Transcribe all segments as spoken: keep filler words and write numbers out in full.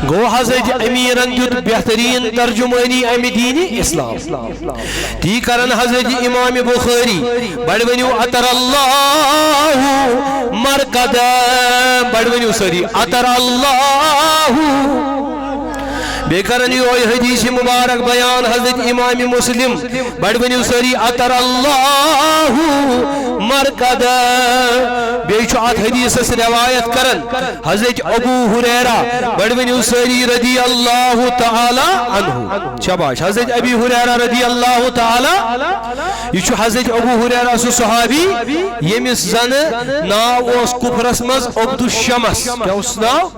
گوٚو حضرت امیرن دیُت بہترین ترجمٲنی امہِ دینِ اسلام۔ تی کرن حضرت امام بخاری، بڑٕ ؤنِو اطر اللہ مرقدہ، بڑٕ ؤنِو سٲری اطر اللہ۔ بیٚیہِ کرن یِہوٚے حدیث مبارک بیان حضرت امام مسلم، بڑٕ ؤنِو سٲری اطر اللہ مرقدہ۔ بیٚیہِ چھُ اتھ حدیثس روایت کرن حضرت ابو ہریرہ، بڑٕ ؤنِو سٲری رضی اللہ تعالی عنہ۔ شاباش، حضرت ابی ہریرہ رضی اللہ تعالی، یہِ چھُ حضرت ابو ہریرہ سُہ صحابی ییٚمِس زن ناو اوس کفرس منٛز عبد الشمس۔ کیٛاہ اوس ناو؟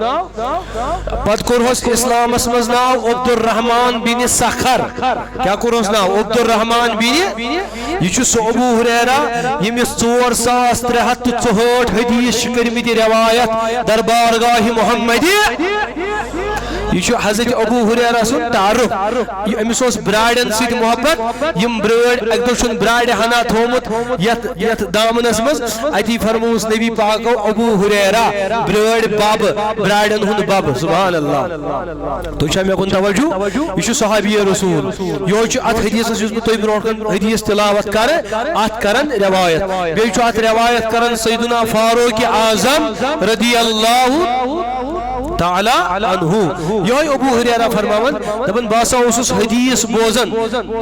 پتہٕ کوٚرہوس اسلامس منٛز ناو عبد الرحمن بن سخر۔ کیٛاہ کوٚرہوس ناو؟ عبد الرحمن بن۔ یہِ چھُ سُہ ابو ہریرہ ییٚمِس ژور ساس ترٛےٚ ہتھ تہٕ ژُہٲٹھ حدیث چھِ کٔرمٕتۍ روایت دربارگاہ محمدی۔ یہِ چھُ حضرت ابو ہریرہ سُنٛد تعارف۔ یہِ، أمِس اوس برٛاڑٮ۪ن سۭتۍ محبت۔ یِم برٛٲڑۍ، اَکہِ دۄہ چھُن برٛاڑِ ہنا تھوٚومُت یَتھ، یَتھ دامنَس منٛز۔ اَتی فرمووُس نبی پاکو، ابو ہریرہ، برٛٲڑۍ بَب، برٛاڑٮ۪ن ہُنٛد بَب۔ سبحان اللہ۔ تُہۍ چھا مےٚ کُن توجہ؟ یہِ چھُ صحابی رسول۔ یِہوٚے چھُ اَتھ حدیثَس، یُس بہٕ تۄہہِ برونٛٹھ کَنہِ حدیث تلاوت کَرٕ، اَتھ کَرَن رِوایت۔ بیٚیہِ چھُ اَتھ رِوایت کَرَن سیدنا فاروق اعظم رضی اللہ تعالی عنہ۔ یِہوٚے ابو ہریرہ فرماوان، دَپان، بہٕ ہسا اوسُس حدیث بوزان،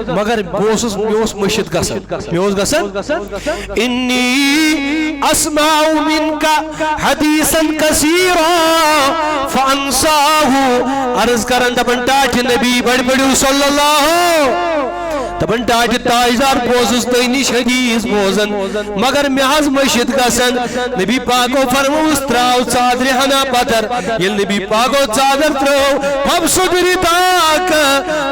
مگر بہٕ اوسُس، مےٚ اوس مٔشِتھ گژھان۔ مےٚ اوس گژھان، انی اسمع منک حدیثا کثیرا فانساہ۔ عرض کران، دَپان، ٹاٹھہِ نبی بڑبڑیو صلی اللہ۔ دَپان، ٹاٹھہِ تاجدار، بہٕ اوسُس تۄہہِ نِش حدیث بوزان، مگر مےٚ حظ مٔشِتھ گژھان۔ نبی پاکو فرمووُس، ترٛاو ژادرِ ہنا پتھر۔ ییٚلہِ نبی پاکو ژادر ترٛٲو، فبسط رداک،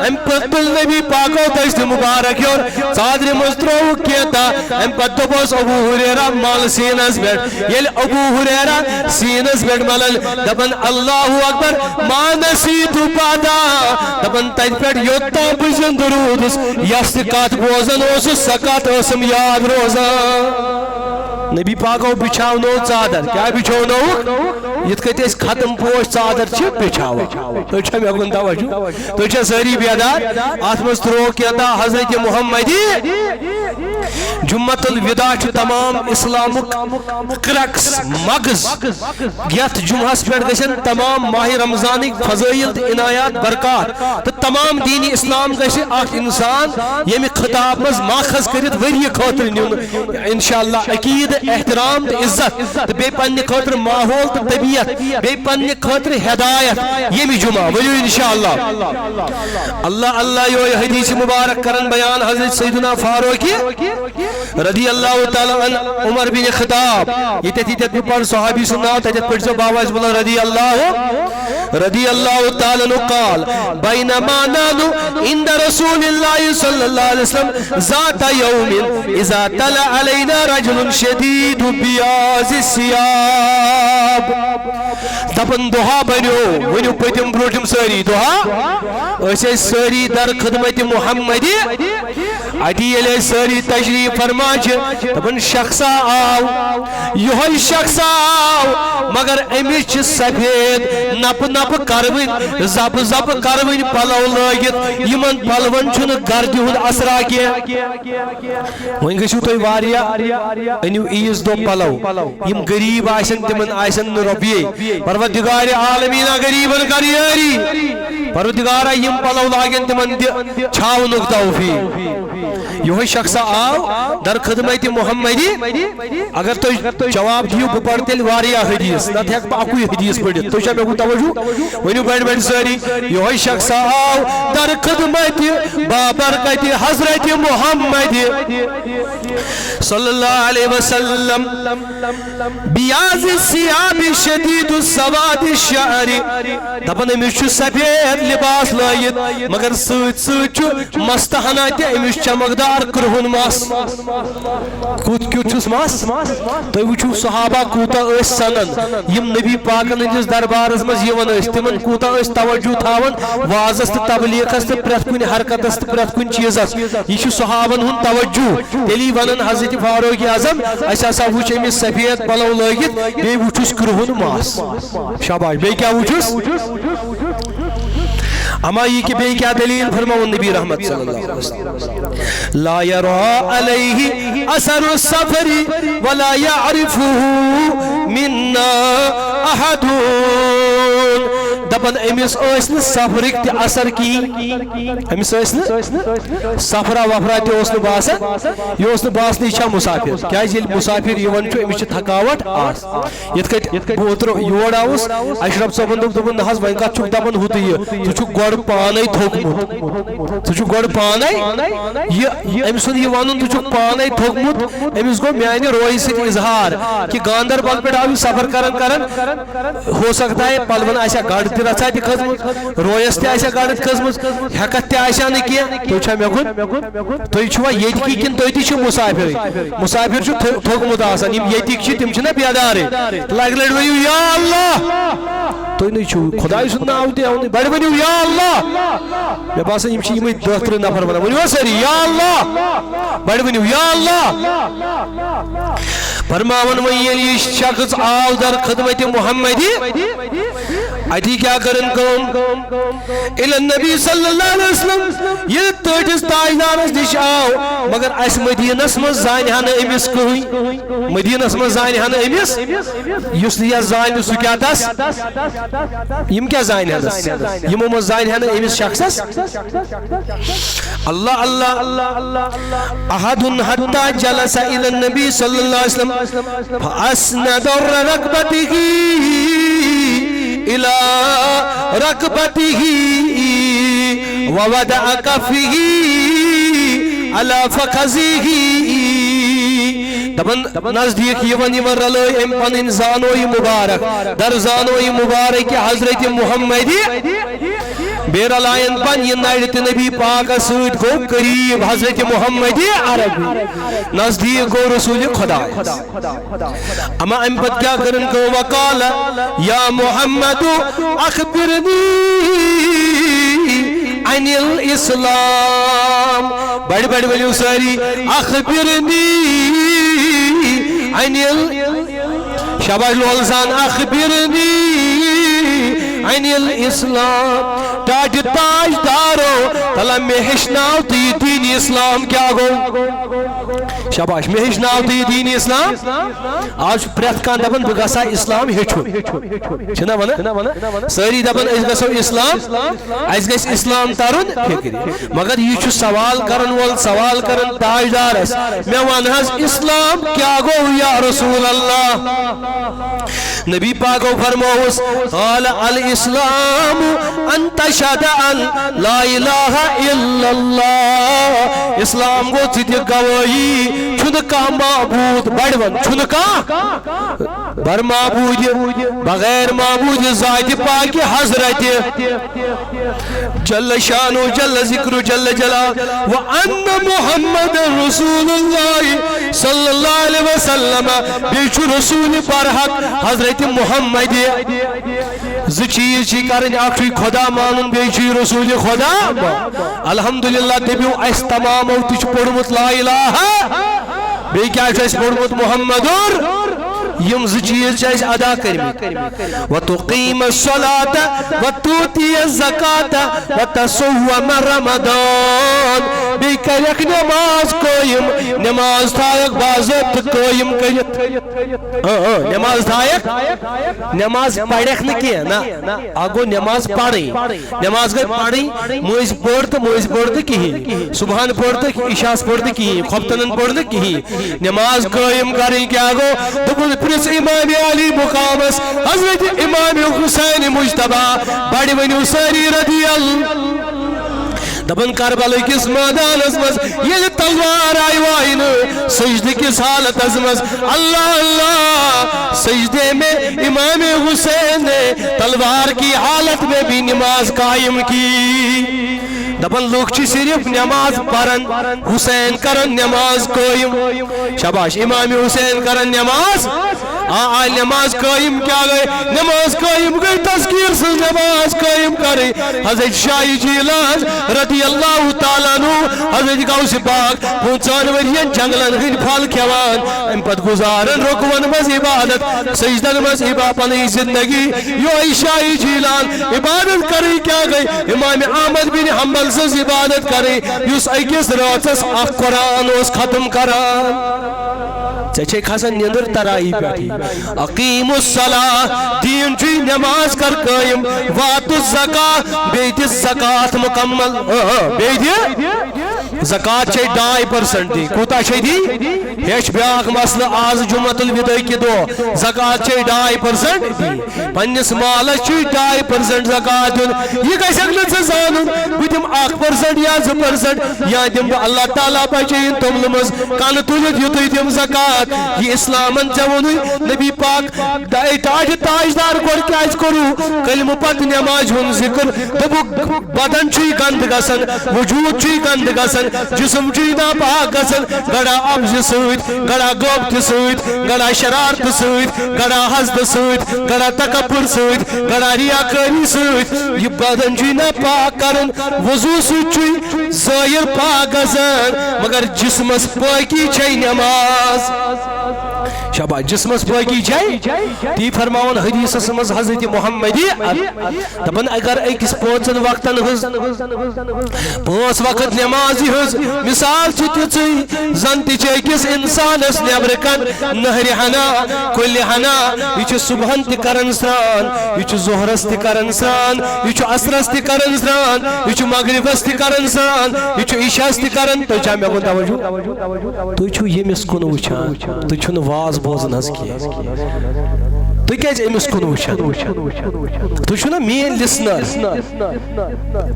اَمہِ پتہٕ تُل نبی پاکو دٔستی مبارک ہیوٚر، ژادرِ منٛز ترٛووُکھ کینٛہہ تہٕ اَمہِ پتہٕ دوٚپُس ابو ہریرہ، مَل سیٖنس پٮ۪ٹھ۔ ییٚلہِ ابو ہریرہ سیٖنس پٮ۪ٹھ مَلان، دَپان، اللہ اکبر، ما نسیت بعدہ۔ دَپان، تَتہِ پٮ۪ٹھ یوٚت تام بہٕ زِندٕ روٗدُس، یۄس تہِ کَتھ بوزان اوسُس، سۄ کَتھ ٲسٕم یاد روزان۔ نبی پاکو بِچھاونوو ژادر۔ کیٛاہ بِچھاونووُکھ؟ یِتھ کٔنۍ أسۍ ختم پوش ژادر چھِ بِچھاوان۔ تُہۍ چھا مےٚ کُن توجہ؟ تُہۍ چھا سٲری بیدار؟ اَتھ منٛز ترٛوو کینٛہہ تام حضرت محمدی۔ جمعۃ الوداع چھُ تمام اسلامُک کرکس، مغز۔ یتھ جمعہس پٮ۪ٹھ گژھن تمام ماہِ رمضانٕکۍ فضٲیل تہٕ عنایات برکات تہٕ تمام دینِ اسلام گژھِ اکھ انسان ییٚمہِ خطاب منٛز ماخذ کٔرِتھ ؤریہِ خٲطرٕ نیُن۔ انشاءاللہ عقیدٕ، احترام تہٕ عزت تہٕ بیٚیہِ پننہِ خٲطرٕ ماحول تہٕ طبیعت، بیٚیہِ پننہِ خٲطرٕ ہدایت ییٚمہِ جمعہ۔ ؤنِو انشاءاللہ۔ اللہ اللہ، یِہوٚے حدیث مبارک کرن بیان حضرت سیدنا فاروقی رضی اللہ تعالیٰ عنہ، عمر بن خطاب۔ ییٚتٮ۪تھ، ییٚتٮ۪تھ بہٕ پَرٕ صحابی سُنٛد ناو، تَتٮ۪تھ پٔرۍزیو بابا اجمل رضی اللہ، رضی اللہ تعالیٰ عنہ قال، بینما نحن عند رسول اللہ صلی اللہ علیہ وسلم ذات یوم اذا طلع علینا رجل شدید بیاض الثیاب۔ دَپان دۄہا بنیو، ؤنِو پٔتِم برٛونٛٹھِم سٲری، دۄہا أسۍ ٲسۍ سٲری در خدمت محمدی۔ اتی ییٚلہِ أسۍ سٲری تشریف فرما چھِ، دَپان شخصا آو، یِہوٚے شخصا آو، مگر أمِس چھِ سفید نپہٕ نپہٕ کروٕنۍ، زبہٕ زبہٕ کروٕنۍ پلو لٲگِتھ، یِمن پلون چھُنہٕ گردِ ہُنٛد اثرا کینٛہہ۔ وۄنۍ گٔژھِو تُہۍ واریاہ، أنِو عیٖذ دۄہ پلو، یِم غریٖب آسن تِمن آسن نہٕ رۄپیے۔ پروردگار عالمیٖنا غریٖبن کر یٲری۔ پروردگارا، یِم پلو لاگن تِمن دِ چھاونُک توفیٖق۔ یِہوٚے شخصا آو در خدمت محمدی۔ اگر تُہۍ جواب دِیِو، بہٕ پرٕ تیٚلہِ واریاہ حدیث، نتہٕ ہٮ۪کہٕ بہٕ اکُے حدیث پٔرِتھ۔ تُہۍ چھا مےٚ کُن توجہ؟ ؤنِو بڑِ بڑِ سٲری۔ یِہوٚے شخصا آو در خدمت بابرکت حضرت محمد صلی اللہ علیہ وسلم۔ بیاض الثیاب شدید السواد الشعر۔ دپان أمِس چھُ سفید لباس لٲگِتھ، مگر سۭتۍ سۭتۍ چھُ مستہٕ ہنا تہِ أمِس چمکدار۔ مقدار کرٛہُن مَس۔ کوٚت کیُتھ چھُس مَس؟ تُہۍ وٕچھِو صحابہ کوٗتاہ ٲسۍ سَنان، یِم نبی پاکن ہٕنٛدِس دربارس منٛز یِوان ٲسۍ، تِمن کوٗتاہ ٲسۍ توجہ تھاوان وعظس تہٕ تبلیغس تہٕ پرٛٮ۪تھ کُنہِ حرکتس تہٕ پرٛٮ۪تھ کُنہِ چیٖزس۔ یہِ چھُ صحابن ہُنٛد توجہ۔ تیٚلی ونان حضرت فاروق اعظم، "اسہِ ہسا وٕچھ أمِس سفید پلو لٲگِتھ، بیٚیہِ وٕچھُس کرٛہُن مَس۔" شاباش، بیٚیہِ کیٛاہ وٕچھُس؟ اما یہِ کہِ بیٚیہِ کیٛاہ دٔلیٖل فرماوُن نبی رحمت صلی اللہ علیہ وسلم؟ "لا يرى عليه أثر السفر ولا يعرفه منا أحد۔" دپان أمِس ٲسۍ نہٕ سفرٕکۍ تہِ اثر کِہیٖنۍ۔ أمِس ٲسۍ نہٕ سفرا وفرا تہِ اوس نہٕ باسان، یہِ اوس نہٕ باسنٕے یہِ چھا مسافر۔ کیٛازِ ییٚلہِ مسافر یِوان چھُ، أمِس چھِ تھکاوٹ آسان۔ یِتھ کٲٹھۍ بہٕ اوترٕ یور آوُس، اشرف صٲبن دوٚپ، دوٚپُن، "نہ حظ، وۄنۍ کتھ چھُکھ دپان ہُہ تہٕ یہِ؟ ژٕ چھُکھ گۄڈٕ پانے تھوٚکمُت۔ ژٕ چھُکھ گۄڈٕ پانے۔" یہِ، أمۍ سُنٛد یہِ ونُن، "ژٕ چھُکھ پانے تھوٚکمُت"، أمِس گوٚو میانہِ رویہِ سۭتۍ اظہار کہِ گاندربل پٮ۪ٹھ آو یہِ سفر کران کران، ہو سکتا ہے پلون آسہِ ہا گنڈ تہِ رژھا تہِ کھٔژمٕژ، رویس تہِ آسہِ ہا گنڈ کھٔژمٕژ، ہٮ۪کتھ تہِ آسہِ ہا نہٕ کینٛہہ۔ تُہۍ چھا مےٚ کُن؟ تُہۍ چھِوا ییٚتِکی کِنہٕ تُہۍ تہِ چھِو مُسافِرٕے؟ مُسافِر چھُ تھو-، تھوٚکمُت آسان، یِم ییٚتِکۍ چھِ تِم چھِنہ بیدارٕے۔ لگہِ لٹہِ ؤنِو، "یا اللہ۔" تُہۍ نَے چھِو خۄداے سُنٛد ناو تہِ ہٮ۪وان، بڑِ ؤنِو، "یا اللہ۔" مےٚ باسان، یِم چھِ یِمے دَہ تٕرٛہ نفر وَنان، ؤنِو حظ سٲری، "یا اللہ۔" بڑِ ؤنِو، "یا اللہ۔" فرماوان وۄنۍ ییٚلہِ یہِ شخص آو در خدمت محمدی، اَتی کیٛاہ کٔرٕن کٲم؟ اِلَى النبی صلی اللہ علیہ وسلم، ییٚلہِ تٲجِس تاجدارس نِش آو، مگر اَسہِ مدیٖنس منٛز زانہِ ہا نہٕ أمِس کٕہٕنۍ۔ مدیٖنس منٛز زانہِ ہا نہٕ أمِس، یُس نہٕ یَس زانہِ سُہ کیٛاہ تَس؟ یِم کیٛاہ زانہِ ہنس؟ یِمو منٛز زانہِ ہا نہٕ أمِس شخصس؟ اللہ، اللہ، احد حتی جلس الی النبی صلی اللہ علیہ وسلم فاسند رکبته الی رکبته ووضع کفه علی فخذه۔ دپان، نزدیٖک یِوان یِوان رلٲے أمۍ پنٕنۍ زانوے مبارک، در زانوے مبارک حضرت محمدی۔ بیٚیہِ رلایَن پن یہِ نرِ تہٕ نبی پاکس سۭتۍ گوٚو قریب حضرت محمد عربی، نزدیٖک گوٚو رسول خدایس۔ اما امہِ پتہٕ کیٛاہ کٔرٕن کٲم؟ وقال، یا محمد، اخبرنی عن الاسلام۔ بڑِ بڑِ ؤنِو سٲری، اخبرنی عن ال-، شاباش لول سان، اخبرنی عن الاسلام۔ ٹاٹہِ تاج دارو، تلا مےٚ ہیٚچھناو تہٕ یہِ دین اسلام کیٛاہ گوٚو؟ شاباش، مےٚ ہیٚچھناو تہٕ یہِ دین اسلام۔ آز چھُ پرٛٮ۪تھ کانٛہہ دپان، بہٕ گژھٕ ہا اسلام ہیٚچھُن۔ چھِنہ ونان؟ سٲری دپان، أسۍ گژھو اسلام۔ اَسہِ گژھِ اسلام ترُن فکرِ۔ مگر یہِ چھُ سوال کرن وول سوال کرن تاجدارس، مےٚ ون حظ، اسلام کیٛاہ گوٚو یا رسول اللہ؟ نبی پاکو فرمووُس، قال الاسلام ان تشهد ان لا الہ الا اللہ۔ اسلام گوٚو ژٕ دِ گوٲہی، چھُنہٕ کانٛہہ معبوٗد، بڑِ ون، چھُنہٕ کانٛہہ بر معبود، بغیر معبود ذات پاک حضرت جل شانو جل ذکرو جل جلال، و ان محمد رسول اللہ صلی اللہ علیہ وسلم، بیٚیہِ چھُ رسول برحق حضرت محمد۔ زٕ چیٖز چھِ کرٕنۍ، اکھ چھُے خدا مانُن، بیٚیہِ چھُے رسول خدا۔ الحمدللہ، دٔپِو اَسہِ تمامو تہِ چھُ پوٚرمُت لا الہ۔ بیٚیہِ کیٛاہ چھُ اَسہِ پوٚرمُت؟ محمدُر۔ یِم زٕ چیٖز چھِ اَسہِ ادا کٔرمٕتۍ۔ وتقیم الصلاۃ وتؤتی الزکاۃ وتصوم رمضان۔ بیٚیہِ کَرٮ۪کھ نٮ۪ماز قٲیِم، نٮ۪ماز تھایَکھ باضٲبطہٕ قٲیِم کٔرِتھ۔ اۭں، اۭں، نٮ۪ماز تھایَکھ، نٮ۪ماز پَرٮ۪کھ نہٕ کینٛہہ، نہ۔ اکھ گوٚو نٮ۪ماز پرٕنۍ۔ نٮ۪ماز گٔے پرٕنۍ، مٔنٛزۍ پٔر تہٕ مٔنٛزۍ پٔر نہٕ کِہیٖنۍ۔ صُبحن پٔر تہٕ عشاہس پٔر نہٕ کِہیٖنۍ، خۄفتنن پٔر نہٕ کِہیٖنۍ۔ نٮ۪ماز قٲیِم کرٕنۍ کیٛاہ گوٚو؟ دوٚپُن، پرٛژھ امام علی مقامس، حضرت امام حسین مجتبیٰ، بڑِ ؤنِو سٲری رضی اللہ۔ دپان کربلہٕ کِس مٲدانس منٛز ییٚلہِ تلوار آیہِ واینہٕ سجدٕ کِس حالتس منٛز، اللہ اللہ، سجدے میں امام حسین نے تلوار کی حالت میں بھی نماز قائم کی۔ دپان لوٗکھ چھِ صرف نماز پران، حسین کران نماز قٲیِم۔ شاباش، امام حسین کران نماز۔ آ، آ، نماز قٲیِم کیٛاہ گٔے؟ نماز قٲیِم گٔے تذکیر سٕنٛز نماز قٲیِم کرٕنۍ۔ حضرت شاہ جیلان رضی اللہ تعالیٰ عنہ، حضرت غوث پاک پنٛژاہن ؤرین جنگلن ہٕنٛدۍ پھل کھٮ۪وان، امہِ پتہٕ گُزاران رکوعن منٛز عبادت، سجدن منٛز عبا-، پنٕنۍ زندگی۔ یہوے شاہ جیلان عبادت کرٕنۍ کیٛاہ گٔے؟ امام احمد بن حنبل سٕنٛز عبادت کرٕنۍ، یُس أکِس رٲژس اکھ قرآن اوس ختم کران۔ ژےٚ چھے کھسان نیٚنٛدٕر ترایی پٮ۪ٹھٕے۔ اقیم الصلاة، دیٖن چھُے نماز کر قٲیِم، وآتُ الزکاة، بیٚیہِ دِ زکوٰۃ مکمل۔ اۭں، بیٚیہِ دِ۔ زکوٰۃ چھے ڈاے پرسنٹ دِنۍ۔ کوٗتاہ چھے دِنۍ؟ ہیٚچھ بیٛاکھ مسلہٕ آز جمعۃ الوداع کہِ دۄہ۔ زکوٰۃ چھے ڈاے پرسنٹ دِنۍ۔ پننِس مالس چھُے ڈاے پرسنٹ زکوٰۃ دیُن۔ یہِ گژھکھ نہٕ ژےٚ زانُن، بہٕ دِمہٕ اکھ پرسنٹ یا زٕ پرسنٹ، یا دِمہٕ بہٕ اللہ تعالیٰ بچٲیِن توٚملہٕ منٛز کنہٕ تُلِتھ، یُتُے دِمہٕ زکوٰۃ۔ یہِ اسلامن ژےٚ ووٚنُے، نبی پاک دعے تاج تاجدار گۄڈٕ کیٛازِ کوٚروٕ؟ کلمہٕ پتہٕ نمازِ ہُنٛد ذکر۔ دوٚپُکھ، بدن چھُے گنٛدٕ گژھان، وجوٗد چھُے گنٛدٕ گژھان، جسم چھُے ناپاک گژھان، گڑا اَپزِ سۭتۍ، گڑا غٲبتہِ سۭتۍ، گڑا شرارتہٕ سۭتۍ، گڑا حسدٕ سۭتۍ، گڑا تکبر سۭتۍ، گڑا ریاکٲری سۭتۍ۔ یہِ بدن چھُے ناپاک کران، وضوٗ سۭتۍ چھُے ظٲہِر پاک گژھان، مگر جسمس پٲکی چھے نماز۔ شاباش، جسمس پٲکی چھے۔ تی فرماوان حدیثس منٛز حضرت محمدی، دپان اگر أکِس پانٛژن وقتن ہٕنٛز، پانٛژھ وقت نمازِ ہٕنٛز مثال چھِ تِژٕے، زن تہِ چھِ أکِس انسانس نٮ۪برٕ کن نہرِ ہنا، کُلہِ ہنا۔ یہِ چھُ صبحن تہِ کران سران، یہِ چھُ ظہرس تہِ کران سران، یہِ چھُ عصرس تہِ کران سران، یہِ چھُ مغربس تہِ کران سران، یہِ چھُ عشاہس تہِ کران۔ تُہۍ چھا مےٚ کُن توجہ؟ تُہۍ چھِو ییٚمِس کُن وٕچھان، تُہۍ چھِو نہٕ واز بوزان حظ کینٛہہ۔ تُہۍ کیازِ أمِس کُن وٕچھان؟ تُہۍ چھِو نا میٲنۍ لسنر؟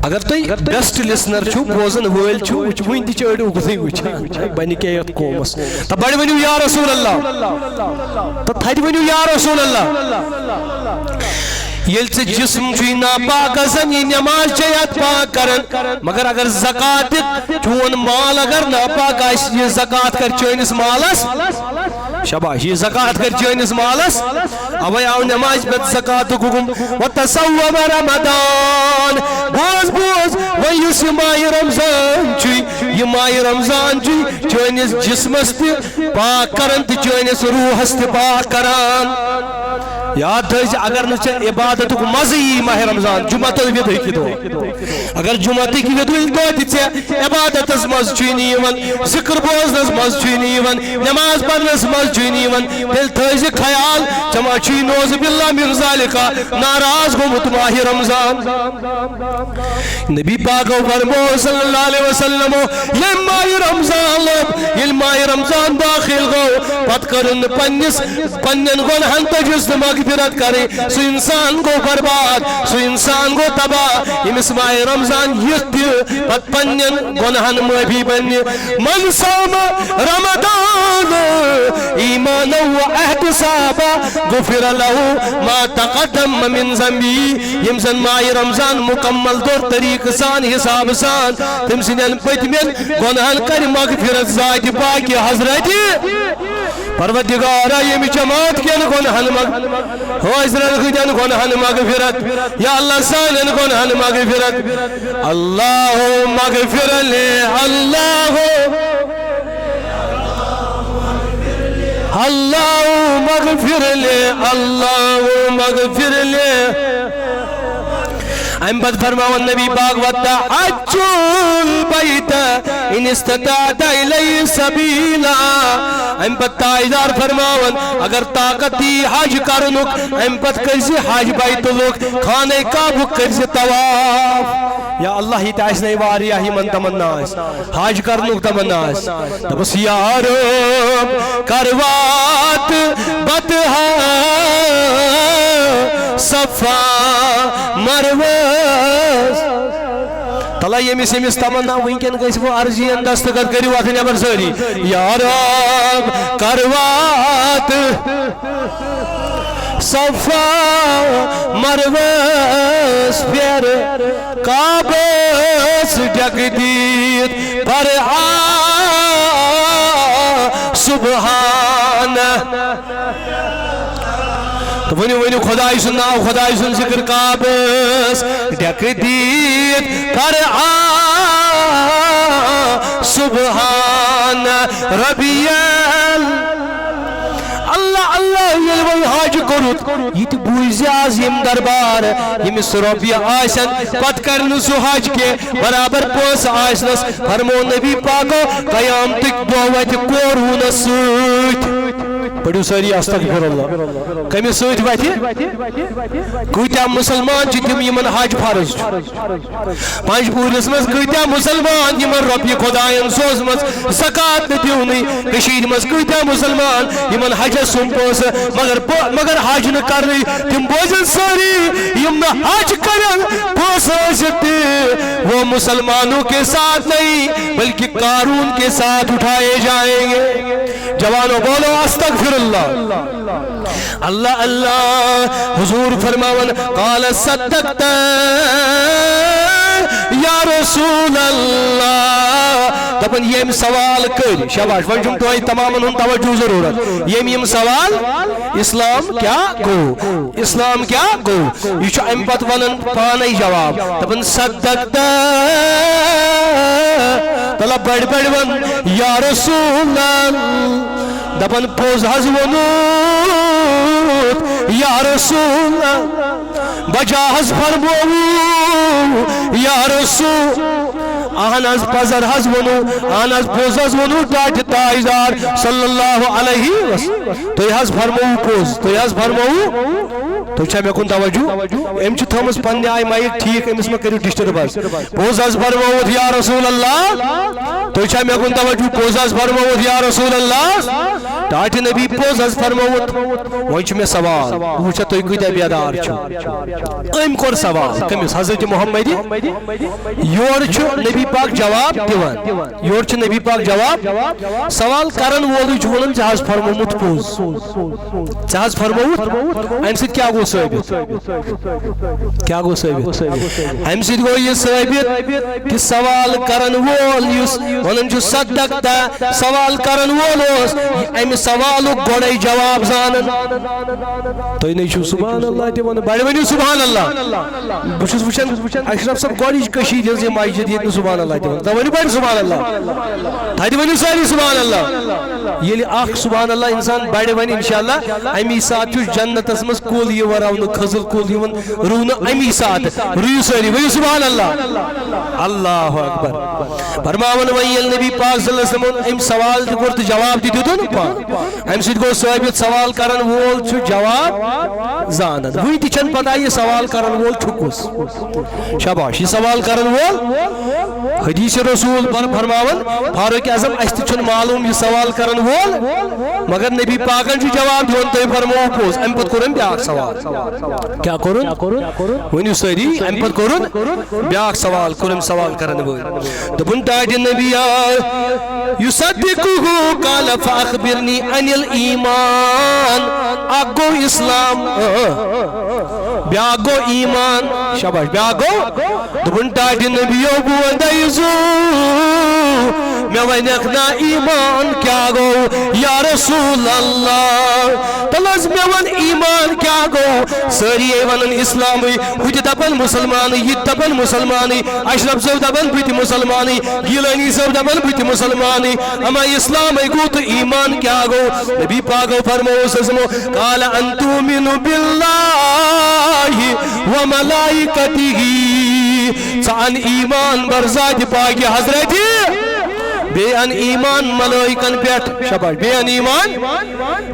اگر تُہۍ بیسٹ لسنر چھِو، بوزن وٲلۍ چھِو، وٕچھ، وٕنہِ تہِ چھِ أڑۍ اُکُنُے وٕچھان۔ بنہِ کیٛاہ یتھ قومس؟ تہٕ بڑِ ؤنِو یا رسول اللہ۔ تہٕ تھدِ ؤنِو یا رسول اللہ۔ ییٚلہِ ژےٚ جسم چھُے ناپاک گژھان، یہِ نماز چھے اتھ پاک کران۔ مگر اگر زکوٰۃ دِتھ، چون مال اگر ناپاک آسہِ، یہِ زکوٰۃ کر چٲنِس مالس؟ شاباش، یہِ زکوٰۃ کر چٲنِس مالس؟ اوے آو نمازِ پتہٕ زکوٰۃُک حکم۔ وتصوم رمضان۔ بوز، بوز، وۄنۍ یُس یہِ ماہِ رمضان چھُے، یہِ ماہِ رمضان چھُے چٲنِس جسمس تہِ پاک کران تہٕ چٲنِس روحس تہِ پاک کران۔ یاد تھٲیزِ، اگر نہٕ ژےٚ عبادتُک مزٕ یی ماہِ رمضان، جمعہ تہٕ وِدٕکۍ دۄہ، اگر جمعہ تہٕ وِدٕکۍ دۄہ تہِ ژےٚ عبادتس منٛز چھُے نہٕ یِوان، ذکر بوزنس منٛز چھُے نہٕ یِوان، نماز پرنس منٛز چھُے نہٕ یِوان، تیٚلہِ تھٲیزِ خیال، ژےٚ ما چھُے نعوذ باللہ من ذالک ناراض گوٚمُت ماہِ رمضان۔ نبی پاکو فرمو صلی اللہ علیہ وسلمو، ییٚلہِ ماہِ رمضان لوٚب، ییٚلہِ ماہِ رمضان دٲخل گوٚو، پتہٕ کٔرٕن نہٕ پننِس، پننٮ۪ن گۄنہن تجس تہٕ مغفرت کرٕنۍ۔ سُہ انسان گوٚو برباد، سُہ انسان گوٚو تباہ، ییٚمِس ماہِ رمضان یُتھ تہِ پتہٕ پننٮ۪ن گۄنہن معٲفی بنہِ۔ من صام رمضان ایمانا و احتسابا غفر له ما تقدم من ذنبه۔ ییٚمۍ زن ماہِ رمضان مکمل طور طریقہٕ سان، حساب سان، تٔمۍ سٕنٛدٮ۪ن پٔتمٮ۪ن گۄنہن کرِ مغفرت ذاتِ پاکہِ حضرتِ پروردگارا۔ ییٚمہِ جماعت کٮ۪ن گۄنہن مغ-، حٲضرن ہٕنٛدٮ۪ن گۄنہن مغفرت۔ یا اللہ سانٮ۪ن گۄنہن مغفرت۔ اللهم اغفر لي، اللهم اللهم اغفر لي، اللهم اغفر لي۔ امہِ پتہٕ فرماوان نبی پاک، وتحج البيت ان استطعت اليه سبيلا۔ امہِ پتہٕ تاجدار فرماوان، اگر طاقت یی حج کرنُک، امہِ پتہٕ کٔرزِ حج بیت اللہ، خانہ کعبُک کٔرزِ طواف۔ یا اللہ، یہِ تہِ آسہِ نَے واریاہ یِمن تمنا آسہِ۔ حج کرنُک تمنا آسہِ۔ دوٚپُس، یا رب، کر وات بطحا صفا مروس۔ تلا ییٚمِس ییٚمِس تمنا وٕنکٮ۪ن گژھِ وۄنۍ عرضی ہن دستخط کٔرِو اتھ نٮ۪بر سٲری۔ یا رب، کر وات صفا مروس پھر، کعبس ڈیکہٕ دِتھ پر آ سبحان۔ تہٕ ؤنِو، ؤنِو خۄداے سُنٛد ناو، خۄداے سُنٛد ذِکر۔ کعبس ڈیکہٕ دِتھ پر آ سبحان ربی ال۔ اللہ اللہ ییٚلہِ وۄنۍ حج کوٚرُتھ، یہِ تہِ بوٗزِ آز یِم دربار، ییٚمِس رۄپیہِ آسن، پتہٕ کرِ نہٕ سُہ حج کینٛہہ، برابر پونٛسہٕ آسنس۔ فرموو نبی پاکو، قیامتٕکۍ دۄہ وتہِ قورونس سۭتۍ۔ پٔرِو سٲری استغفر اللہ۔ کٔمِس سۭتۍ وتھِ؟ کۭتیاہ مُسلمان چھِ تِم یِمن حج فرض چھُ؟ پنجپوٗرِس منٛز کۭتیاہ مُسلمان یِمن رۄپیہِ خۄداین سوزمٕژ، زکوٰۃ نہٕ دیُنٕے؟ کٔشیٖرِ منٛز کۭتیاہ مُسلمان یِمن حجس سُم پونٛسہٕ، مگر پو-، مگر حج نہٕ کرنٕے؟ تِم بوزن سٲری، یِم نہٕ حج کرن پونٛسہٕ ٲسِتھ تہِ، وہ مسلمانوں کے ساتھ نہیں بلکہ قارون کے ساتھ اٹھائے جائیں گے۔ جوانو، بولو استغفر اللہ۔ اللہ اللہ۔ حضور فرماوان، قال صدقت یا رسول اللہ۔ دپان، ییٚمۍ سوال کٔرۍ، شاباش، وۄنۍ چھُم تۄہہِ تمامن ہُنٛد توجہ ضروٗرت۔ ییٚمۍ یِم سوال، اسلام کیٛاہ گوٚو؟ اسلام کیٛاہ گوٚو؟ یہِ چھُ امہِ پتہٕ ونان پانے جواب، دپان، صدقت۔ تلہ بڑ بڑ ون، یا رسول اللہ۔ دپان، پوٚز حظ ووٚنُتھ یا رسول اللہ، بجا حظ فرمووُ یا رسول۔ اہن حظ، پزر حظ ووٚنُو، اہن حظ، پوٚز حظ ووٚنُو ٹاٹھہِ تاجدار صلی اللہ علیہ وسلم۔ تُہۍ حظ فرمووُ پوٚز، تُہۍ حظ فرمووُ۔ تُہۍ چھا مےٚ کُن توجہ؟ أمۍ چھِ تھٲومٕژ پننہِ آیہِ مایِک ٹھیٖک، أمِس مہ کٔرِو ڈسٹرب حظ۔ پوٚز حظ فرمووُتھ یا رسول اللہ۔ تُہۍ چھا مےٚ کُن توجہ؟ پوٚز حظ فرمووُتھ یا رسول اللہ۔ ٹاٹھہِ نبی پوٚز حظ فرمووُتھ۔ وۄنۍ چھُ مےٚ سوال، بہٕ وٕچھا تُہۍ کۭتیٛاہ بیدار چھِو۔ أمۍ کوٚر سوال کٔمِس؟ حضرت محمد۔ یورٕ چھُ نبی پاک جواب دِوان، یورٕ چھُ نبی پاک جواب۔ سوال کرن وولٕے چھُ وَنان، ژےٚ حظ فرمومُت پوٚز۔ ژےٚ حظ فرمووُتھ؟ اَمہِ سۭتۍ کیٛاہ گوٚو ثٲبت؟ کیٛاہ گوٚو ثٲبت؟ اَمہِ سۭتۍ گوٚو یہِ ثٲبت کہِ سوال کرن وول یُس وَنان چھُ صدقت، سوال کرن وول اوس یہِ اَمہِ سوالُک گۄڈَے جواب زانان۔ تُہۍ نَے چھِو سبحان اللہ تہِ وَنان، بَڑِ ؤنِو سبحان اللہ۔ بہٕ چھُس وٕچھان اشرف صٲب گۄڈٕنِچ کٔشیٖرِ ہٕنٛز یہِ مسجد ییٚتہِ نہٕ سبحان اللہ تہِ وَنان۔ تَتہِ ؤنِو بَڑِ سبحان اللہ۔ تَتہِ ؤنِو سٲری سبحان اللہ۔ ییٚلہِ اکھ سبحان اللہ انسان بڑِ ونہِ، انشاءاللہ، امی ساتہٕ چھُ جنتس منٛز کُل یِوان رونہٕ، کھٔزٕر کُل یِوان رونہٕ امی ساتہٕ۔ رُیِو سٲری، ؤنِو سبحان اللہ۔ اللہ اکبر۔ فرماوان وۄنۍ ییٚلہِ نبی پاک صلی اللہ علیہ وسلمن أمۍ سوال تہِ کوٚر تہٕ جواب تہِ دیُتُن پان، امہِ سۭتۍ گوٚو ثٲبت، سوال کرن وول چھُ جواب زانان۔ وُنہِ تہِ چھَنہٕ پتہ یہِ سوال کرن وول چھُ کُس۔ شاباش، یہِ سوال کرن وول۔ حدیث رسول بر فرماوان، فاروق اعظم، اسہِ تہِ چھُنہٕ معلوم یہِ سوال کرن وول، مگر نبی پاکن چھُ جواب دِوان، تُہۍ فرموو پوٚز۔ امہِ پتہٕ کوٚر أمۍ بیٛاکھ سوال۔ کیٛاہ کوٚرُن؟ ؤنِو سٲری، امہِ پتہٕ کوٚرُن بیٛاکھ سوال، کوٚر أمۍ سوال کرن وٲلۍ۔ دوٚپُن، ٹاٹھہِ نبیا، یصدقه قال فاخبرنی عن الایمان۔ اکھ گوٚو اسلام، بیٛاکھ گوٚو ایمان۔ شاباش، بیٛاکھ گوٚو؟ دوٚپُن، ٹاٹھہِ نبیو، بہٕ وَنے زُو، مےٚ وَنکھ نا ایمان کیٛاہ گوٚو یا رسول اللہ؟ تَلہٕ حظ مےٚ وَن ایمان کیٛاہ گوٚو؟ سٲری ہے وَنان اسلامٕے، ہُہ تہِ دَپان مُسلمانٕے، یہِ تہِ دَپان مُسلمانٕے، اشرف صٲب دَپان بہٕ تہِ مُسلمانٕے، گیٖلٲنی صٲب دَپان بہٕ تہِ مُسلمانٕے، اما اسلامٕے گوٚو تہٕ ایمان کیٛاہ گوٚو؟ نبی پاکو فرموو، سُہ قال ان تؤمن باللہ وملائکتہ، ژٕ ان ایمان بر ذاتِ پاکِ حضرتِ، بیٚیہِ ان ایمان ملائکن پٮ۪ٹھ، شاباش، بیٚیہِ ان ایمان،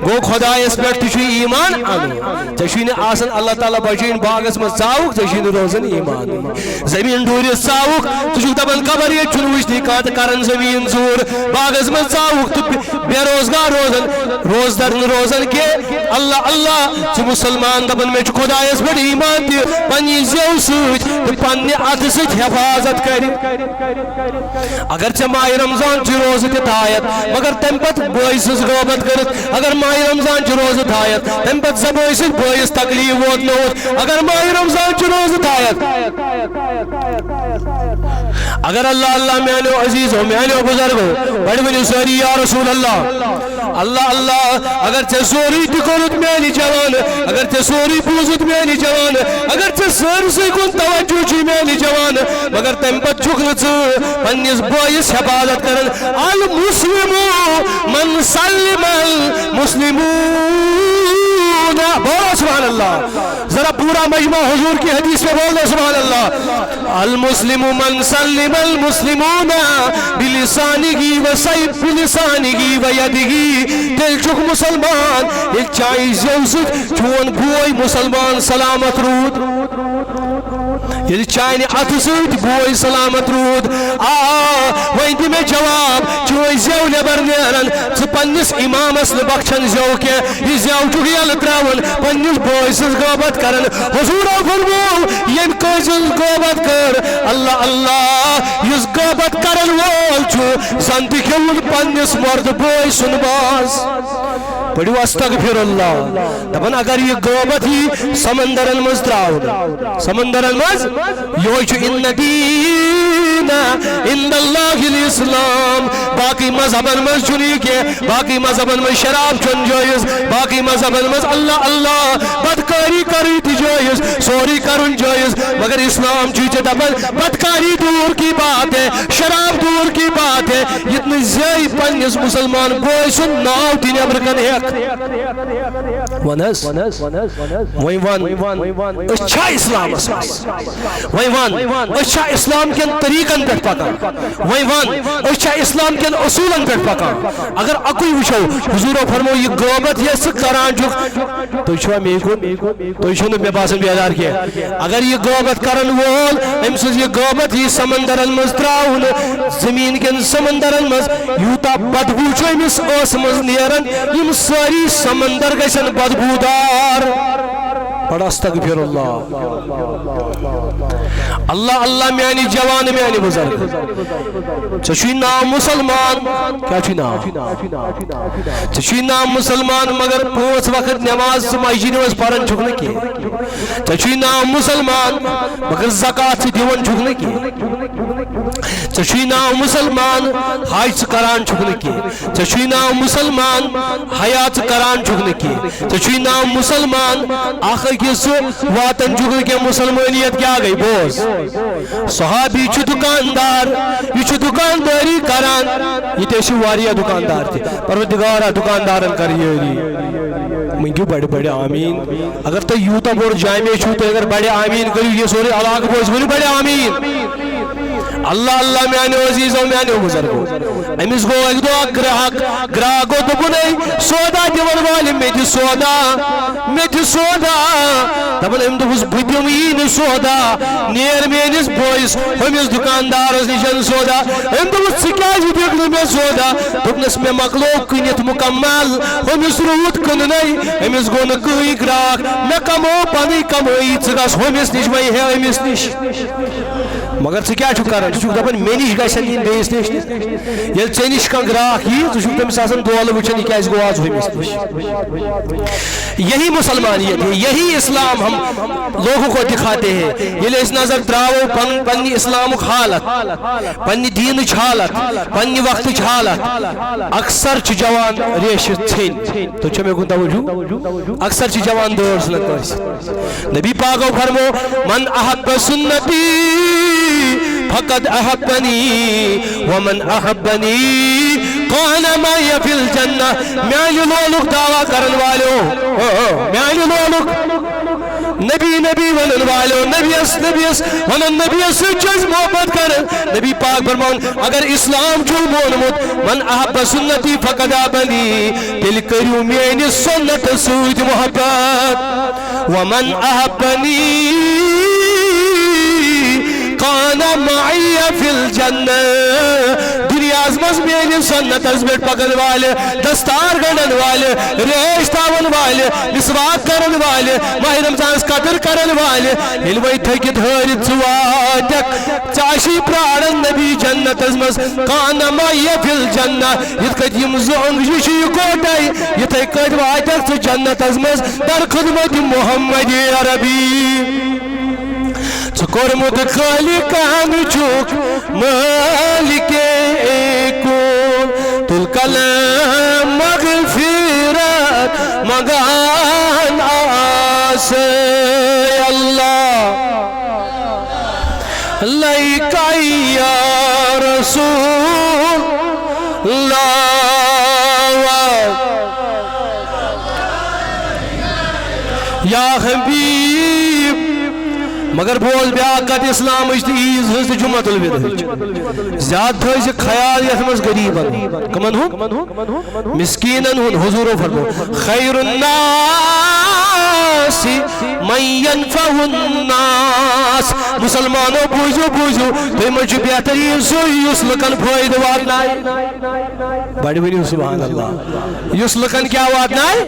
گوٚو خۄدایس پٮ۪ٹھ تہِ چھُ ایمان انُن۔ ژےٚ چھُے نہٕ آسان اللہ تعالیٰ بچٲیِن باغس منٛز ژاوُکھ، ژےٚ چھُے نہٕ روزان ایمان۔ زٔمیٖن ڈوٗرِتھ ژاوُکھ، ژٕ چھُکھ دَپان، خبر ییٚتہِ چھُنہٕ وٕچھنٕے کانٛہہ تہٕ کَران زٔمیٖن ژوٗر۔ باغَس منٛز ژاوُکھ تہٕ بے-، بے روزگار روزان، روزدَر نہٕ روزان کینٛہہ۔ اللہ، اللہ، ژٕ مُسلمان دَپان، مےٚ چھُ خۄدایَس پٮ۪ٹھ ایٖمان تہِ، پنٛنہِ زٮ۪و سۭتۍ تہٕ پنٛنہِ اَتھٕ سۭتۍ حفاظت کَرِ۔ اگر ژےٚ ماہِ رمضان چھُ روزٕ تہِ تھایَتھ، مگر تَمہِ پَتہٕ بٲے سٕنٛز غٲبت کٔرِتھ، اگر ماہِ رمضان چھُ روزٕ تھایَتھ، تَمہِ پَتہٕ زَبٲے سۭتۍ بٲیِس تکلیٖف ووت نہٕ ووت، اگر ماہِ رمضان چھُ روزٕ تھایَتھ، اگر اللہ، اللہ میانیو عزیزو، میانیو بزرگو، بڑ ؤنِو سٲری یا رسول اللہ، اللہ اللہ، اگر ژےٚ سورُے تہِ کوٚرُتھ میانہِ جوان، اگر ژےٚ سورُے بوٗزُتھ میانہِ جوان، اگر ژےٚ سٲرسٕے کُن توجہ چھُے میانہِ جوان، مگر تمہِ پتہٕ چھُکھ نہٕ ژٕ پننِس بٲیِس حفاظت کران۔ المسلم من سلم المسلمون۔ بولو سبحان اللہ۔ ذرا پورا مجمع حضور کی حدیث پہ بول دے سبحان اللہ۔ المسلم من سلم المسلمون بلسانه و سیف، بلسانه و یده۔ تیٚلہِ چھُکھ مُسلمان، ییٚلہِ چانہِ زیو سۭتۍ چون بوے مُسلمان سلامت روٗد۔ ییٚلہِ چانہِ اَتھٕ سۭتۍ بوے سلامت روٗد۔ آ، وۄنۍ دِ مےٚ جواب، چٲنۍ زیو نٮ۪بر نیرن، ژٕ پننِس امامس نہٕ بخچان زیو کینٛہہ، یہِ زیو چھُکھ یلہٕ تراوان، پننِس بٲے سٕنٛز غٲبت کران۔ حضوٗرو فرموو، ییٚمہِ کٲنٛسہِ ہٕنٛز غٲبت کٔر، اللہ اللہ، یُس غٲبت کرن وول چھُ، زن تہِ کھیوٚوُن پننِس مردٕ بٲے سُنٛد ماز۔ پٔرِو استغفر اللہ۔ دپان اگر یہِ غٲبت یی سمندرن منٛز تراونہٕ، سمندرن منٛز، یہوے چھُ ان الدین عند اللہ الاسلام۔ باقی مذہبن منٛز چھُنہٕ یہِ کینٛہہ، باقی مذہبن منٛز شراب چیوٚن جٲیز، باقی مذہبن منٛز اللہ اللہ، بدکاری کرٕنۍ تہِ جٲیز، سورُے کرُن جٲیز، مگر اسلام چھُے ژےٚ دپان بدکاری دور کی بات ہے، شراب دور کی بات ہے، یتھ نہٕ زیٚیہِ پننِس مسلمان بوے سُنٛد ناو تہِ نٮ۪برٕ کنہِ ہیٚکھ۔ وَن حظ۔ وۄنۍ وَن، أسۍ چھا اِسلامَس منٛز؟ وۄنۍ وَن، أسۍ چھا اِسلام کٮ۪ن طریٖقن پٮ۪ٹھ پَکان؟ وۄنۍ وَن، أسۍ چھا اِسلام کٮ۪ن اصوٗلن پٮ۪ٹھ پَکان؟ اگر اَکُے وٕچھو، حضوٗرو فرموو، یہِ غٲبت یۄس ژٕ کران چھُکھ، تُہۍ چھِوا مے کُن؟ تُہۍ چھِو نہٕ مےٚ باسان بیدار کینٛہہ۔ اگر یہِ غٲبت کرن وول، أمۍ سٕنٛز یہِ غٲبت یی سمندرن منٛز ترٛاونہٕ، زٔمیٖن کٮ۪ن سمندرن منٛز، یوٗتاہ بدبوٗ چھُ أمِس ٲسہٕ منٛز نیران، یِم سٲری سمندر گژھن بدبوٗدار۔ پڑھ استغفر اللہ۔ اللہ اللہ میانہِ جوان، میانہِ بزرگ۔ ژےٚ چھُے ناو مسلمان، کیٛاہ چھُے ناو؟ ژےٚ چھُے ناو مسلمان، مگر پانٛژھ وقت نماز ژٕ مسجدِ منٛز پران چھُکھ نہٕ کینٛہہ۔ ژےٚ چھُے ناو مسلمان، مگر زکوٰۃ ژٕ دِوان چھُکھ نہٕ کینٛہہ۔ ژےٚ چھُے ناو مسلمان، حج ژٕ کران چھُکھ نہٕ کینٛہہ۔ ژےٚ چھُے ناو مسلمان، حیا ژٕ کران چھُکھ نہٕ کینٛہہ۔ ژےٚ چھُے ناو مسلمان، اکھ أکِس ژٕ واتان چھُکھ نہٕ کینٛہہ۔ مسلمانیت کیٛاہ گٔے؟ بوز۔ صحابی چھُ دُکاندار، یہِ چھُ دُکاندٲری کران، ییٚتہِ ٲسِو واریاہ دُکاندار تہِ۔ پروردگارا، دُکاندارن کر یٲری۔ مٔنٛگِو بڑِ بڑِ آمیٖن۔ اگر تُہۍ یوٗتاہ بوٚڑ جامع چھُو، تُہۍ اگر بڑِ آمیٖن کٔرِو، یہِ سورُے علاقہٕ بوزِ، ؤنِو بڑِ آمیٖن۔ اللہ اللہ میانیو عزیزو، میانیو بزرگو۔ أمِس گوٚو اَکہِ دۄہ اکھ گراہک، گراہک گوٚو، دوٚپُن، "اے سودا دِوَن والہِ، مےٚ دِ سودا، مےٚ دِ سودا۔" دَپان، أمۍ دوٚپُس، "بہٕ دِمہٕ یی نہٕ سودا، نیر میٲنِس بٲیِس ہُمِس دُکاندارَس نِش سودا۔" أمۍ دوٚپُس، "ژٕ کیٛازِ دِکھ نہٕ مےٚ سودا؟" دوٚپنَس، "مےٚ مۄکلوو کٕنِتھ مُکمل، ہُمِس روٗد کٕننَے، أمِس گوٚو نہٕ کٕہٕنۍ گراہک، مےٚ کموو پنٕنۍ کمٲیی، ژٕ گژھ ہُمِس نِش، وۄنۍ ہے أمِس نِش۔" مگر ژٕ کیٛاہ چھُکھ کران؟ ژٕ چھُکھ دَپان، مےٚ نِش گژھن یِنۍ بیٚیِس نِش تہِ۔ ییٚلہِ ژےٚ نِش کانٛہہ گراکھ یی، ژٕ چھُکھ تٔمِس آسان دولہٕ وٕچھان، یہِ کیٛازِ گوٚو آز ہُمِس نِش؟ یہی مسلمانیت ہے، یہی اسلام ہم لوگوں کو دکھاتے ہیں۔ ییٚلہِ أسۍ نظر ترٛاوو پن-، پننہِ اسلامُک حالت، پننہِ دیٖنٕچ حالت، پننہِ وقتٕچ حالت، اکثر چھِ جوان ریشہِ ژھیٚنۍ۔ تُہۍ چھِو مےٚ کُن توجہ؟ اکثر چھِ جوان دٲر ژھٕنان کٲنٛسہِ۔ نبی پاکو فرمو، "من احب سنتی فقد احبنی ومن احبنی کان معی فی الجنہ۔" میانہِ لولُک دعویٰ کرن والیو، او، او، میانہِ لولُک نبی، نبی ونن والیو، نبیس، نبیس ونن، نبیس سۭتۍ چھِ أسۍ محبت کران۔ نبی پاک فرماوان، اگر اسلام چھُو مونمُت، "من احب سنتی فقد احبنی"، تیٚلہِ کٔرِو میٲنِس سُنتس سۭتۍ محبت۔ "ومن احبنی کان معی فی الجنہ"، دنیاہس منٛز میٲنِس سُنتس پٮ۪ٹھ پکن والہِ، دستار گنڈن والہِ، ریش تھاون والہِ، مسواک کرن والہِ، ماہ رمضانس قدر کرن والہِ، ییٚلہِ وۄنۍ تھٔکِتھ ہٲرِتھ ژٕ واتکھ، ژےٚ آسی پراران نبی جنتس منٛز، کان معی فی الجنہ، یِتھ کٔنۍ یِم زٕ أنٛگجہِ چھِ یِکوٹے، یِتھے کٔنۍ واتکھ ژٕ جنتس منٛز در خدمت محمد عربی۔ ژٕ کوٚرمُت خالقن چھُکھ مٲلِکے کُن، تُل قلم مغفرت منٛگان آسے اللہ۔ لبیک یا رسول اللہ، یا حبیب۔ مگر بوز بیاکھ کتھ اسلامٕچ تہٕ عیٖذ ہٕنٛز تہٕ جمعۃ الوداعٕچ۔ زیادٕ تھٲوزِ خیال یتھ منٛز غریبن ہُنٛد۔ کمن ہُنٛد؟ مسکینن ہُنٛد۔ حضورو فرمو، خیر الناس من ینفع الناس۔ مسلمانو، بوٗزِو، بوٗزِو، تُہۍ منٛز چھُ بہتریٖن سُے یُس لُکن فٲیدٕ واتنایہِ۔ بڑِ ؤنِو سبحان اللہ۔ یُس لُکن کیٛاہ واتنایہِ؟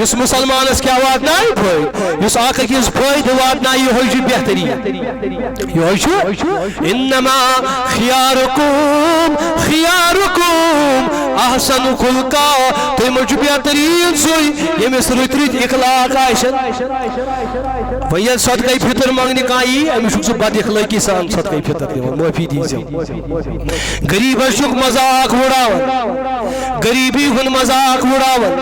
یُس مسلمانس کیٛاہ واتنایہِ؟ فٲیدٕ۔ یُس اکھ أکِس فٲیدٕ واتنایہِ، یِہوٚے چھُ بہتریٖن۔ یِہوٚے چھُ۔ انما خیارکم خیارکم احسن خلقا۔ تُہۍ منٛز چھُ بہتریٖن سُے ییٚمِس رٕتۍ رٕتۍ اخلاق آسن۔ وۄنۍ ییٚلہِ صدقے فطر منٛگنہِ کانٛہہ یی، أمِس چھُکھ ژٕ بد اخلٲقی سان صدقے فطر دِوان، معٲفی دیٖزٮ۪و۔ غریبس چھُکھ مذاق وُڑاوان، غریبی ہُنٛد مذاق وُڑاوان،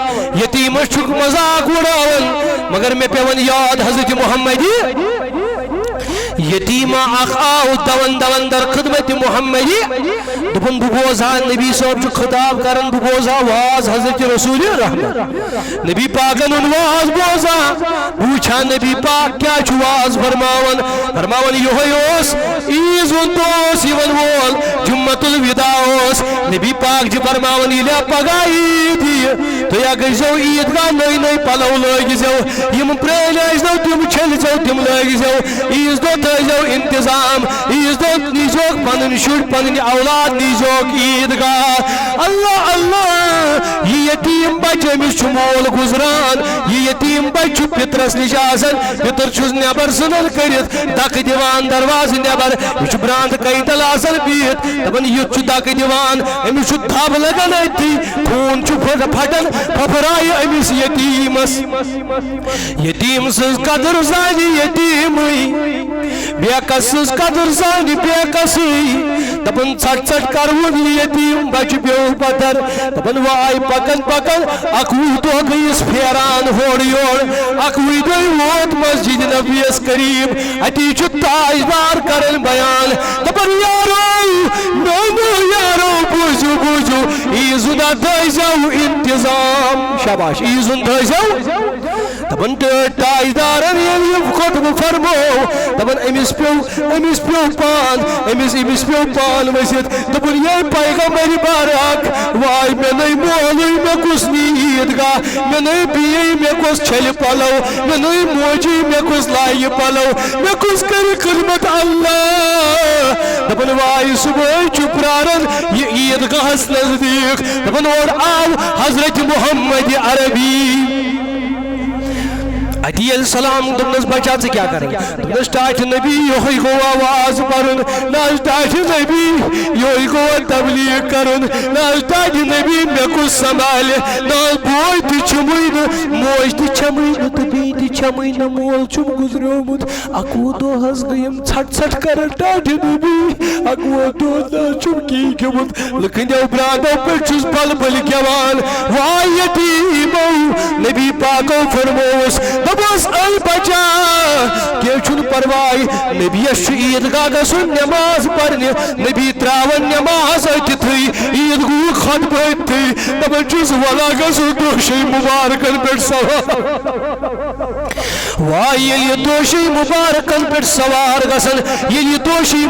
یتیمس چھُکھ مذاق وُڑاوان۔ مگر مےٚ پیوٚون یاد حضرت محمدی، یتیمہ اکھ آو دوان دوان در خدمت محمدی۔ دوٚپُن، بہٕ بوزٕ ہا، نبی صٲب چھُ خطاب کران، بہٕ بوزٕ ہا واز حضرت رسول رحمت۔ نبی پاکن ہُنٛد واز بوزان، بہٕ وٕچھان نبی پاک کیٛاہ چھُ واز فرماوان۔ فرماوان، یِہوٚے اوس عیٖذ ہُنٛد دۄہ اوس یِوان وول، جمعۃ الوداع اوس۔ نبی پاک چھِ فرماوان، ییٚلہِ پگاہ عیٖد یِیہِ، تُہۍ ہا گٔژھۍزیو عیٖد گاہ، نٔے نٔے پلو لٲگۍ زیو، یِم پرٛٲنۍ ٲسۍ نو تِم چھٔلۍ زیو، تِم لٲگۍ زیو۔ عیٖذ دۄہ تھٲیزیو انتظام، عیٖذ دۄہ نیٖزیوکھ پنٕنۍ شُرۍ، پنٕنۍ اولاد نیٖزیوکھ عیٖد گاہ۔ اللہ اللہ، یہِ یتیٖم بچہٕ، أمِس چھُ مول گُزران، یہِ یتیٖم بچہٕ چھُ پِترس نِش آسان، پِتُر چھُس نٮ۪بر ژھٕنان کٔرِتھ، دکہٕ دِوان دروازٕ نٮ۪بر، یہِ چھُ برٛانٛدٕ کٔنۍ تل آسان بِہِتھ، دپان یُتھ چھُ دکہٕ دِوان، أمِس چھُ تھپھ لگان أتھی، خوٗن چھُ پھٹ-، پھٹان، پھپھرایہِ أمِس یتیٖمس۔ یتیٖم سٕنٛز قدر زانہِ یتیٖمٕے، بے کس سٕنٛز قدر زانہِ بے کسٕے۔ دپان ژھٹ ژھٹ کرہون یہِ یتیٖم بچہٕ پیوٚو پتھر۔ دپان واے پکان پکان اکوُہ دۄہ گٔیِس پھیران ہورٕ یورٕ۔ اکوُہ دۄہہِ ووت مسجد نبویس قریب۔ اتی چھُ تاجدار کران بیان۔ دپان یارو، میانیو یارو، بوٗزِو، بوٗزِو، عیٖذ ہُنٛد تھٲیزیو انتظام۔ شاباش، عیٖذ ہُنٛد تھٲیزیو۔ دپان تہٕ تاجدارن ییٚلہِ یہِ خطبہٕ فرموو، دپان أمِس پیوٚو، أمِس پیوٚو پان، أمِس، أمِس پیوٚو پان ؤسِتھ۔ دوٚپُن، یے پیغمبر بارک، واے مےٚ نَے مولٕے، مےٚ کُس نی عیٖد گاہ، مےٚ نَے بیٚیہِ، مےٚ کُس چھلہِ پلو، مےٚ نَے موجی، مےٚ کُس لایہِ پلو، مےٚ کُس کرِ خدمت اللہ۔ دپان واے صبحٲے چھُ پراران یہِ عیٖد گاہس نزدیٖک۔ دپان اورٕ آو حضرت محمد عربی۔ اتی ییٚلہِ سلام دوٚپنس، بچا، ژٕ کیٛاہ کران؟ دوٚپنس، ٹاٹھہِ نبی، یِہوٚے گوٚوا واز پرُن؟ نہ حظ ٹاٹھہِ نبی، یِہوٚے گوٚوا تبلیغ کرُن؟ نہ حظ ٹاٹھہِ نبی، مےٚ کُس سنبھالہِ؟ نہ حظ بوے تہِ چھُمٕے نہٕ، موج تہِ چھَمٕے نہٕ تہٕ بیٚیہِ تہِ چھَمٕے نہٕ، مول چھُم گُزریومُت۔ اَکوُہ دۄہ حظ گٔیم ژھٹ ژھٹ کران ٹاٹھہِ نبی، اَکوُہ دۄہ نہ حظ چھُم کِہیٖنۍ کھیوٚمُت۔ لُکہٕ ہٕنٛدیو برٛانٛدو پٮ۪ٹھ چھُس بلبلہِ گٮ۪وان۔ واے یتیٖمو، نبی پاکو فرمووُس، دوٚپُس، اے بچا، کینٛہہ چھُنہٕ پرواے۔ نبیَس چھُ عیٖد گاہ گژھُن نٮ۪ماز پرنہِ۔ نبی ترٛاوان نٮ۪ماز أتتھٕے، عیٖد گوٚو خطبہٕ أتتھٕے۔ دَپان چھُس، وَلا گژھو دوشے مُبارکَن پٮ۪ٹھ سوار۔ واے ییٚلہِ یہِ دوشے مُبارکَن پٮ۪ٹھ سوار گژھن، ییٚلہِ یہِ دوشے